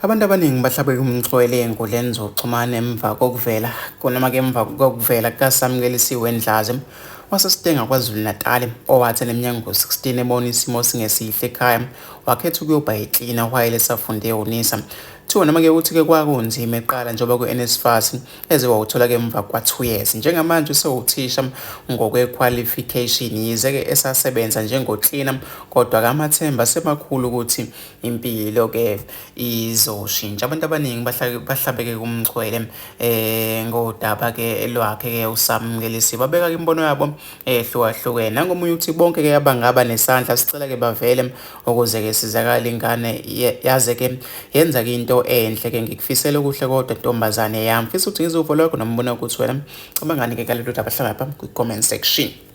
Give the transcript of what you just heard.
Abantu abaningi bahlabeke umxhwele ey'nkundleni zokuxhumana emva kokuvela noma-ke emva kokuvela kukaSamukelisiwe Ndlazi waseStenga KwaZulu-Natal owathi eneminyaka engu-16 ebona isimo singesihle ekhaya wakhetha ukuyoba yiklina while esafunde e-UNISA. Kuthiwa noma-ke ukuthi-ke kwakunzima eqala njengoba kwi-NSFAS eze wawuthola-ke emva kwa-2 years. Njengamanje usewuthisha ngokwe-qualification yize-ke esasebenza njengoklina kodwa-ke amathemba asemakhulu ukuthi impilo ke izoshintsha. Abantu abaningi bahlabeke kumxhwele ngodaba ke lwakhe ke uSamukelisiwe, babeka ke imibono yabo ehlukahlukene. Nangomunye uthi bonke ke abangaba nesandla sicela ke bavele ukuze ke sizakale ingane yaze ke yenza ke into enhle ke. Ngikufisela okuhle kodwa ntombazane yami, fisa ukuthi ngizwe uvo lwakho nombono ukuthi wena cabangani ke ngalolu daba. Hlala lapha kwi-comment section.